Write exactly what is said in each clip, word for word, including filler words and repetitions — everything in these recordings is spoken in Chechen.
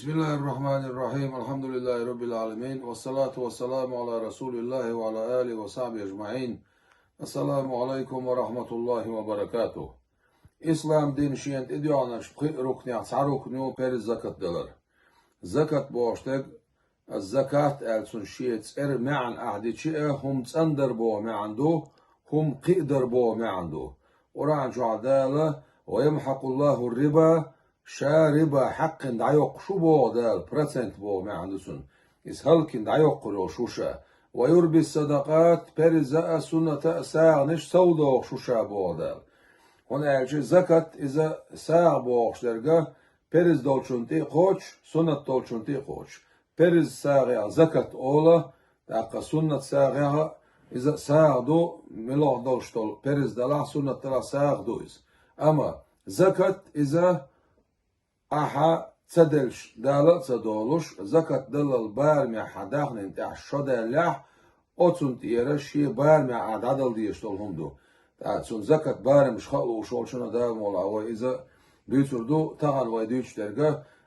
بسم الله الرحمن الرحيم. الحمد لله رب العالمين. والصلاة والسلام على رسول الله وعلى آله وصحبه أجمعين. السلام عليكم ورحمة الله وبركاته. Ислам дин шена тӀедоьгӀначу пхи рукнех цхьа рукн ю перз закат далар. Закат бохуш дерг, аз-закат аьлла цунна шен цӀера маьӀна ахь дича а, хӀума цӀандар боху маьӀна ду, хӀума кхиадар боху маьӀна ду. Къуръан чохь Дала: «Ва ямхьакъуллаху риба», ша риба хьаькхна дӀайоккхуш ву боху Дала, процент боху маьӀна ду цунна. Иза хӀаллакьхина дӀайоккхур йолуш ву ша. «Ва юрби садакъат», перза а, сунната а сагӀанаш совдохуш ву ша боху Дала. ХӀунда аьлча закат иза сагӀа бохуш дерг, перз долчунна тӀе а кхочуш, суннат долчунна тӀе а кхочуш. Перз сагӀех закат олу, тӀаккха суннат сагӀех иза сагӀа ду, муьлхха долуш долу перз далахь, суннат далахь сагӀа ду иза. Амма закат иза ахьа ца делча, Дала а ца долуш, закат даллал барамехь хьан даьхнина тӀехь шо даьллехь, оцунна тӀера шен барамехь ахь дӀадала дезаш долу хӀума ду. ТӀаккха цунна закат барамаш хаа лууш волчунна, Дала мукъ лахь, вай иза дуьйцур ду, тахана вай дуьйцуш дерг,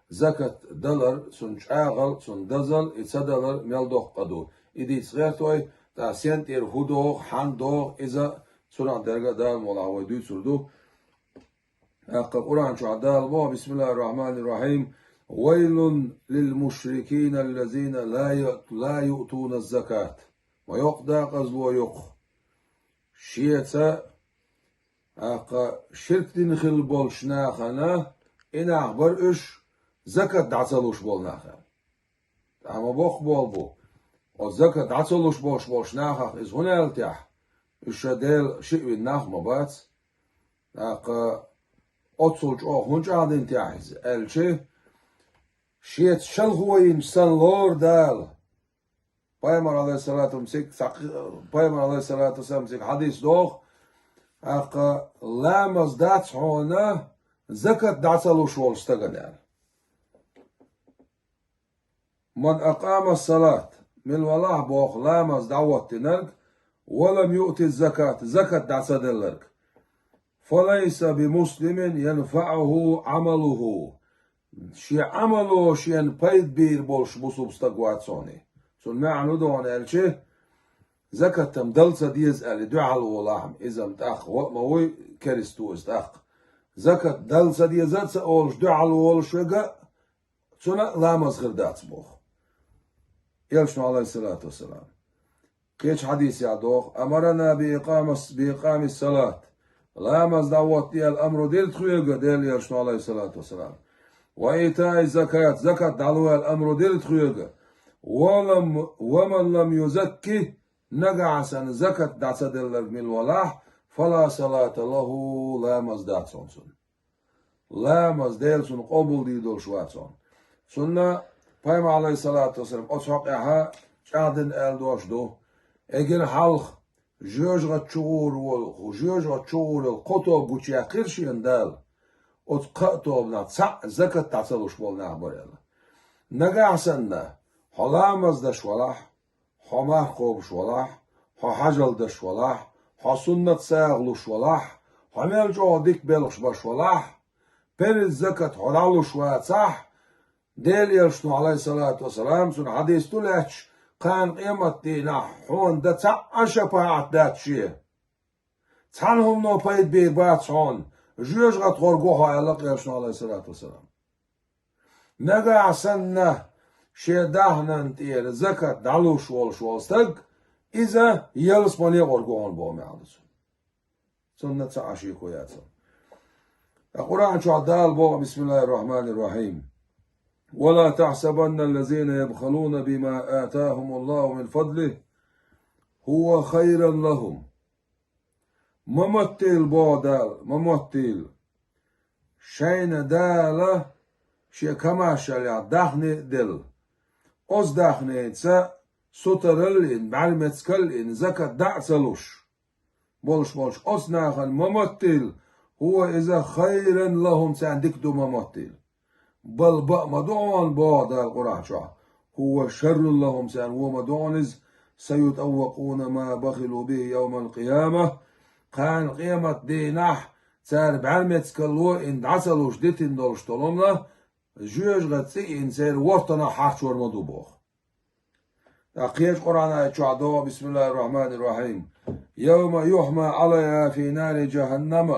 закат далар, цунна чӀагӀал, цунна дазал, и ца далар мел доккха къа ду. И дийца гӀерта вай, тӀаккха сен тӀера хӀун догӀу, хьан догӀу, иза цунах дерг а, Дала мукъ лахь, вай дуьйцур ду. ТӀаккха Къуръан чохь Дала боху: «Бисмиллахир-рахманир-рахим. Вайлун лил мушрикина аллазина ла ю-, ла юътуна закат». Ма йоккха декъазло ю-кх шеца, тӀаккха ширк дина хилла болчу нахана, и нах бара уьш, закат дӀа ца луш болу нах. Амма боккха болу бу. Оцу закат дӀа ца луш болуш болчу нахах иза хӀунда аьлла техьа? Уьш ша Дела шиъ вина нах ма бац. ТӀаккха оццул чӀогӀа хӀунда чӀагӀдина техьа иза? Аьлча, шеца шалхо йинчу санна лору Дала. Пайхамар, алейхиссалату вассалам, цига цхьа-, Пайхамар, алейхиссалату вассалам, цига хьадис доху, тӀаккха ламаз дац хьуна, закат дӀа ца луш волчу стагана аьлла. «Ман акъама салат», мила валахь боху ламаз дӀахӀоттинарг, «ва лам юъти закат», закат дӀа ца делларг, «фалайса би муслимин янфаъуху Ӏамалуху». Шен Ӏамало шена пайда бийр болуш бусулба стаг вац хьуна. Цунна маьӀна ду хьуна аьлча, закат-м дала ца деза аьлла, дуьхьал волахь-м, иза-м тӀаккха ваъ ма вуй, керста ву иза тӀаккха. Закат дала ца деза а ца олуш, дуьхьал волуш верг а, цунна а ламаз хир дац боху. Элчано, алейхиссалату вассалам, кхечу хьадисехь доху: «Амарана би икъамас-, би икъамис салат». Ламаз дӀахӀотта аьлла амру дира тхоьга Делан Элчано, алейхиссалату вассалам. «Ва итаи закат», закат дӀало аьлла амру дира тхоьга. «Ва лам, ва ман лам юзакки», нагахь санна закат дӀа ца делларг мила валахь, «фала салата лаху», ламаз дац хьуна цунна. Ламаз Дела цунна къобалдийр долуш вац хьуна. Цунна Пайхамар, алейхиссалату вассалам, оцу хьокъехь чӀагӀдина аьлла дош ду: «Эггара хьалха жоьжахати чу гӀур волу, жоьжахати чу гӀур йолу кхо тоба гучуяьккхира шена Дала. Оцу кхаа тобанах цхьаъ закат дӀа ца луш болу нах бара», аьлла. Нагахь санна, хьо ламаз даш валахь, хьо марха кхобуш валахь, хьо хьажал даш валахь, хьо суннат сагӀа луш валахь, хьо мел чӀогӀа дика белхаш баш валахь, перз закат хьо дӀалуш вацахь, Делан Элчано, алейхиссалату вассалам, цунна хьадис ду лаьтташ, кхана къематдийнахь хьуна дан цхьа а шапаӀат дац шен. Цхьана хӀумано пайда бийр бац хьуна, жоьжахати гӀоргва хьо, аьлла Элчано, алейхиссалату вассалам. Нагахь санна шен даьхнина тӀера закат дӀалуш волуш волу стаг, иза ялсамане гӀоргва хьуна боху маьӀна ду цунна. Цунна цхьа а шеко яц хьуна. Ткъа Къуръан чохь Дала боху: «Бисмиллахир-рахманир-рахим. Ва ла тахсабанна аллазина ябхалуна бима атахумуллаху мин фадлихи хува хайран лахум». Ма моттийла, боху Дала, ма моттийла. Шайна Дала шен камашаллех даьхни а делла, оцу даьхница сутараллин, бӀаьрмецкаллин, закат дӀа а ца луш болуш болчу оцу нахана ма моттийла, хӀува иза хайран лахӀум, царна дика ду ма моттийла. Бал баа ма ду хьуна, боху Дала Къуръан чохь. ХӀува шаррун лахӀум, царна вон ма ду хьуна иза, саютӀаввакъуна ма бахилу бихӀи явмал къияма. Кхана къематдийнахь цара бӀаьрмецкалло и дӀа ца луш дитина долуш долу хӀума, жоьжахати цӀийнан церан вортанах хьарчор ма ду боху. ТӀаккха кхечу Къуръан аят чохь догӀу: بسم الله الرحمن الرحيم. يوم يحمى عليها في نار جهنم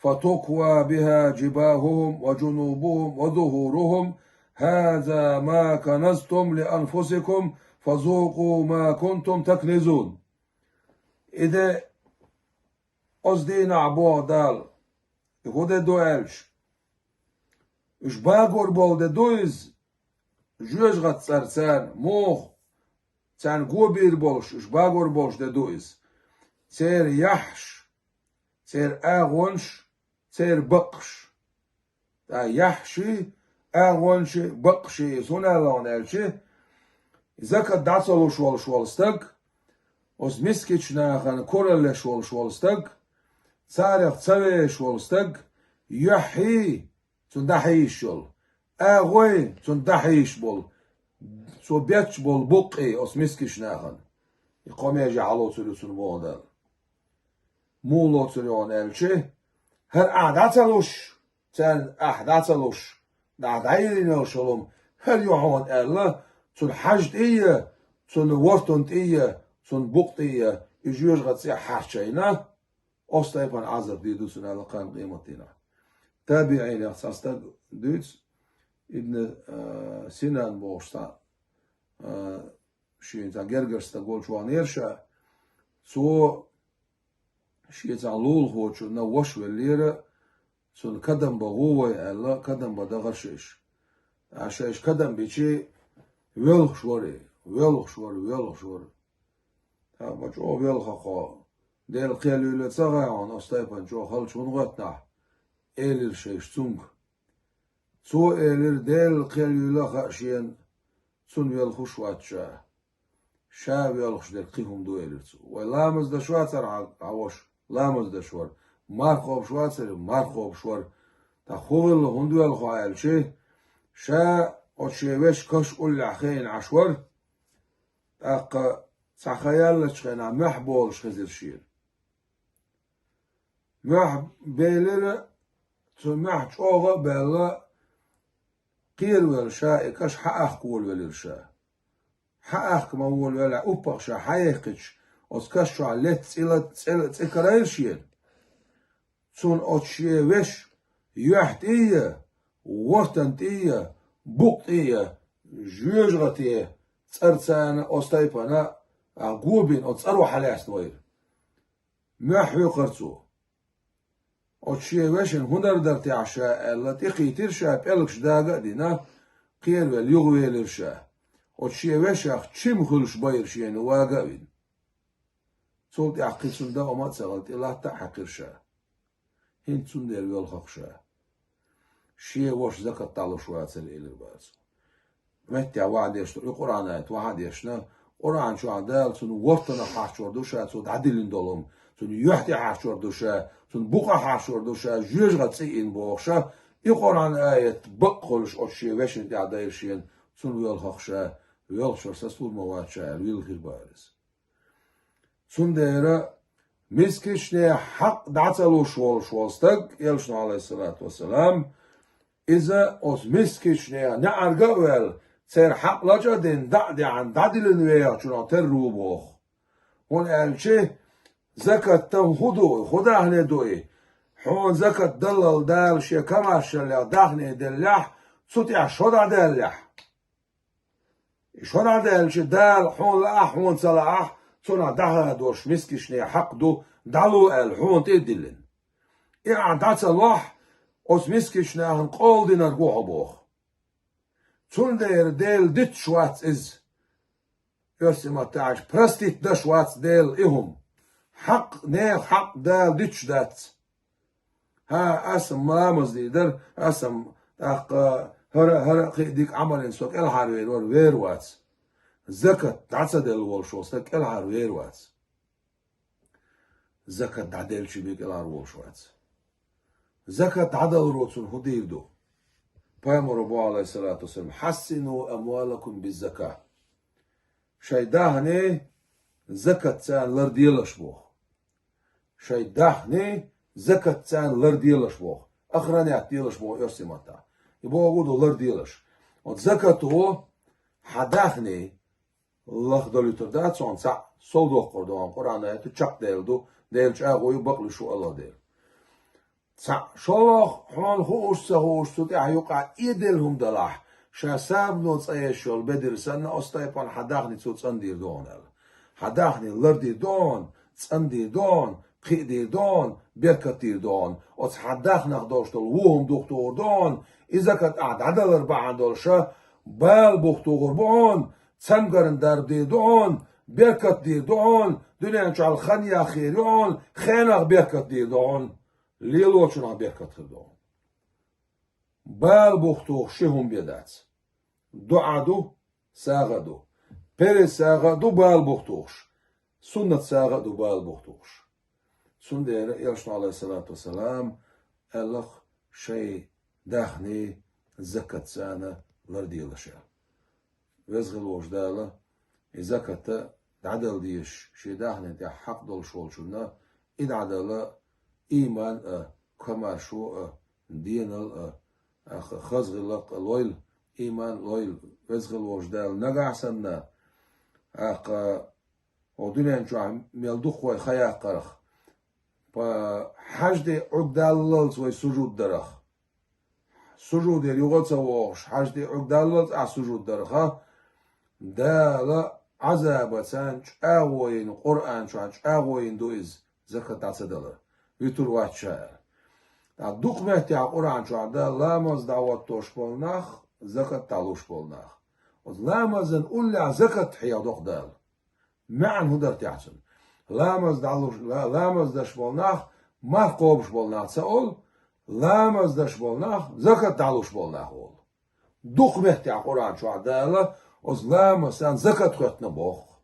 فتكوى بها جباههم وجنوبهم وظهورهم هذا ما كنزتم لأنفسكم فذوقوا ما كنتم تكنزون. И де оцу дийнахь боху Дала, и хӀун де ду аьлча, уьш багор болу де ду иза, жоьжахати цӀарца, муха царна го бийр болуш, уьш багор болуш де ду иза. Церан яххьаш, церан агӀонаш, церан баккхаш. ТӀаккха яххьаший, агӀонаший, баккхаший иза хӀунда аьлла хьуна аьлча, закат дӀа ца луш волуш волу стаг, оцу мискачу нахана куралла еш волуш волу стаг, царах ца вешаш волу стаг, юьххьий, цунна дӀахьийзаш йолу, агӀой, цунна дӀахьийзаш болу, цо бетташ болу буккъий оцу мискачу нахана. И кхо меже хьалоцур ю цунна боху Дала. Муха лоцур ю хьуна аьлча, хӀара ахь дӀа ца луш, царна ахь дӀа ца луш, дӀа дӀайиллина йолу шолгӀа, хӀара ю хьуна аьлла, цунна хьажа тӀе а, цунна вортан тӀе а, цунна букъа тӀе а, и жоьжахати цӀе хьарчийна, оцу тайпана Ӏазап дийр ду цунна аьлла кхана къематдийнахь. ТабиӀинех цхьа стаг дуьйцу, Ибн, а, Синан бохуш цхьа, а, шен цхьа гергара стаг волчу ваханера ша, цо шен цхьа лулахочунна ваша веллера, цунна кадам бан гӀо вай аьлла, кадам бан дахара шайша. Ткъа шайша кадам бичи, воьлхуш вара, воьлхуш вара, воьлхуш вара. ТӀаккха чӀогӀа воьлху хьо, Делан кхел юьйле ца гӀай хьуна, оцу тайпана чӀогӀа халчу хӀунда гӀоьттинахь, элира шайша цуьнга. Цо элира, Делан кхел юьйла а хаьа шена, цунна воьлхуш вац ша. Ша воьлхуш дерг кхин хӀума ду, элира цо. Вай ламаз деш вацара хьан, хьан ваша? Ламаз деш вара. Марха кхобуш вацара? Марха кхобуш вара. ТӀаккха хӀун хилла, хӀунда воьлху хьо аьлча, ша оцу шен вешан каш уллехь хиъна Ӏаш вара, тӀаккха цхьа хан яьллачу хенахь мохь болуш хезира шена. Мохь белира, цу мохь чӀогӀа а баьлла, кхеравелла ша и каш хьаахка волавелира ша. Хьаахка ма волавеллехь, уппах ша хьаехкича, оцу каш чохь летта цӀила-, цӀе-, цӀе карийра шена. Цунна оцу шен вешан юьхь тӀе а, вортан тӀе а, букъ тӀе а, жоьжахати цӀарца оцу тайпана, а, го бина оцу цӀаро хьалаьцна вайра. Мохь хьоькхура цо. Оцу шен вешан хӀун дар дара техьа ша аьлла, тӀекхийтира ша, пӀелгаш дага а дина, кхеравелла юхавелира ша. Оцу шен вешах чим хуьлуш байра шена вага а вина. Цул тӀаьхьа кхин цунна дан а ма ца хилла, тӀе латта а хьаькхира ша. ХӀинца цундела воьлху-кх ша. Шен ваша закат дӀалуш вацара, элира бара цо. Меттехь вахьа дешна, и Къуръан аят вахьа дешна, Къуръан чохь Дала цунна вортанах хьарчор ду ша, цо дӀадиллина долу хӀума, цунна юьхь тӀе хьарчор ду ша, цунна букъа хьарчор ду ша, жоьжахати цӀе йина боху ша, и Къуръан аят бакъ хуьлуш оцу шен вешина тӀехь дайра шена, цунна воьлху-кх ша, воьлхуш вара, сан сур ма вац ша аьлла, вилла хир бара иза. Цундела мискачийн хьакъ дӀа ца луш волуш волу стаг, элчано, Ӏалайхиссалату вассалам, иза оцу мискачийн неӀарга а ваьлла, церан хьакъ лачкъа а дина, дӀа а даьхьна, дӀадиллина вехачунах терра ву боху. ХӀунда аьлча закат-м хӀун ду и, хӀун даьхни ду и? Хьуна закат даллал Дала шен комаьршаллех даьхни деллехь, цу тӀехь шо дӀадаьллехь. И шо дӀадаьлча, Дала хьуна лаахь, хьуна ца лаахь, цунах дӀахадош мискачийн хьакъ ду, дӀало аьлла, хьуна тӀе а диллина. И ахь дӀа ца лохь, оцу мискачу нахана къола динарг ву хьо боху. Цундела Дела дуьтуш вац иза. Оьрсийн маттахь аьлча, простить деш вац Дела и хӀума. Хьакъ, нехан хьакъ Дала дуьтуш дац. ХӀа, аса ламаз дийр дара, аса тӀаккха хӀара, хӀара а кхин а дика Ӏамал йина со кӀелхьарвер вара, вер вац. Закат дӀа ца делла волуш волу стаг кӀелхьарвер вац. Закат дӀаделча бен кӀелхьарволуш вац. Закат дӀадаларо цунна хӀун дийр ду? Пайхамаро боху, Ӏалайхиссалату вассалам: «Хьассину амвалакум биззака». Шайн даьхни закатца ларделаш боху. Шайн даьхни закатца ларделаш боху. Охранять делаш боху оьрсийн маттахь. И боху ду ларделаш. Оцу закато хьан даьхни лахдолуьйтур дац хьуна, цхьаъ сов доккхур ду хьуна, Къуръан аят чекхдевлла ду, Делан чӀагӀо ю, бакълуьйш ву АллахӀ Дела. Цхьаъ шолгӀа хьуна хууш а, ца хууш а, цу тӀехь юкъахь эделла хӀума далахь, ша сабано цӀа еш йолу бедар санна, оцу тайпана хьан даьхни цо цӀандийр ду хьуна аьлла. Хьан даьхни лардийр ду хьуна, цӀандийр ду хьуна, кхиадийр ду хьуна, беркат дийр ду хьуна. Оцу хьан даьхнех долуш долу вон хӀума духтур ду хьуна, и закат ахь дӀадалар бахьана долуш а, бала бухтухур бу хьуна, цамгарна дарба дийр ду хьуна, беркат дийр ду хьуна, дуьнен чохь хан яхйийр ю хьуна, хенах беркат дийр ду хьуна, лелочунах беркат хир ду хьуна. Бала бухтухуш ши хӀума бен дац. ДуӀа ду, сагӀа ду. Перез сагӀа ду бала бухтухуш. Суннат сагӀа ду бала бухтухуш. Цундела Элчано, Ӏалайхиссалату вассалам, аьлла-кх шайн даьхни закат царна ларделаш аьлла. Веза хила волчу Дала и закат дӀадала дезаш, шен даьхни тӀехь хьакъ долуш волчунна и дӀадала, ийман а, комаьршо а, денал а, аха, хаза гӀиллакх а лойла, ийман а лойла, Веза хила волчу Дала нагахь санна, аха, хӀокху дуьнен чохь мел дукха вай хан яккхарх, па-, хьажде Ӏуьрг даллалц вай сужуд дарах. Сужудера юха а ца вогӀуш, хьажде Ӏуьрг даллалц ахь сужуд дарха, Дала Ӏазабаца чӀагӀо йина, Къуръан чохь чӀагӀо йина ду иза, закат дӀа ца далар, вуьтур вац ша аьлла. ТӀаккха дукха меттехь Къуръан чохь Дала ламаз дӀахӀоттош болу нах, закат дӀалуш болу нах. Оцу ламазан уллехь закат хьехадо-кх Дала. МаьӀна хӀун дара техь цуьнан? Ламаз дӀалуш, ла-, ламаз даш болу нах, марх кхобуш болу нах ца олу, ламаз даш болу нах, закат дӀалуш болу нах олу. Дукха меттехь Къуръан чохь Дала оцу ламазан закат хоьттина боху.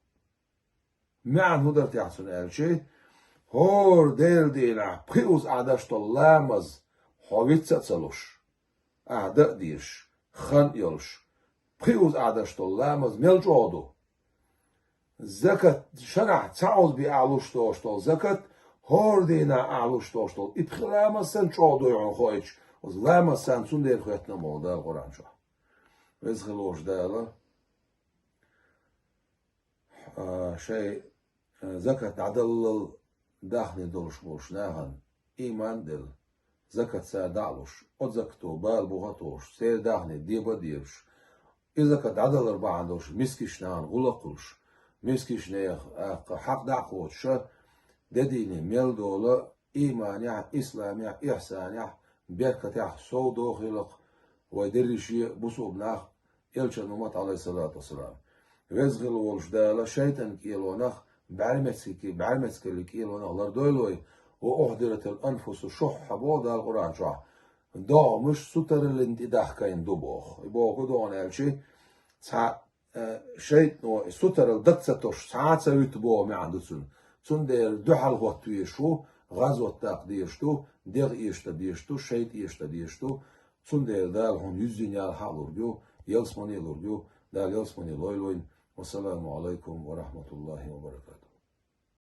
МаьӀна хӀун дара техь цуьнан аьлча, хӀора Делан дийнахь пхиузза ахь даш долу ламаз хьо вицца а ца луш, ахь дан а дезаш, хан а йолуш, пхиузза ахь даш долу ламаз мел чӀогӀа ду? Закат, шарахь цхьа оза бен ахь луш долуш долу закат, хӀора дийнахь ахь луш долуш долу и пхи ламаз санна чӀогӀа дуй хьуна хоуьйтуш, оцу ламаз санна цундела хоьттина боху Дала Къуръан чохь. Веза хила волчу Дала, а, шайн, а, закат дӀадаллал даьхни долуш болуш нахана ийман а делла, закат цара дӀа а луш, оцу закато бала буха а тухуш, церан даьхни деба а дебаш, и закат дӀадалар бахьана долуш мискачу нахана гӀуллакх а луш, мискачу нехан, а, хьакъ дӀа а кхочуш, де дийне мел долу ийманехь, исламехь, ихьсанехь, беркатехь сов дохийла-кх вай дерриге а бусулба нах, Элчан уммат, Ӏалайхиссалату вассалам. Веза хила волуш Дала шайтӀан кӀелонах, бӀаьрмецкий-, бӀаьрмецкаллин кӀелонах лардойла вай, ва ухдиратил анфусу шухха боху Дала Къуръан чохь. ДогӀмаш сутараллин тӀе дахкийна ду боху. И боху ду хьуна аьлча, цхьа, э, шайтӀано и сутаралла дага ца тосуш, цхьа а ца вуьту боху маьӀна ду цуьнан. Цундела дуьхьал хӀотта везаш ву, гӀазот даккха дезаш ду, дегӀ эшдан дезаш ду, шайтӀа эшдан дезаш ду. Цундела Дала хьуна юьззина ял хьалург ю, ялсамане лург ю, Дала ялсамане лойла вайна. Вассаламу Ӏалайкум ва рахьматуллахӀи ва баракатухӀ.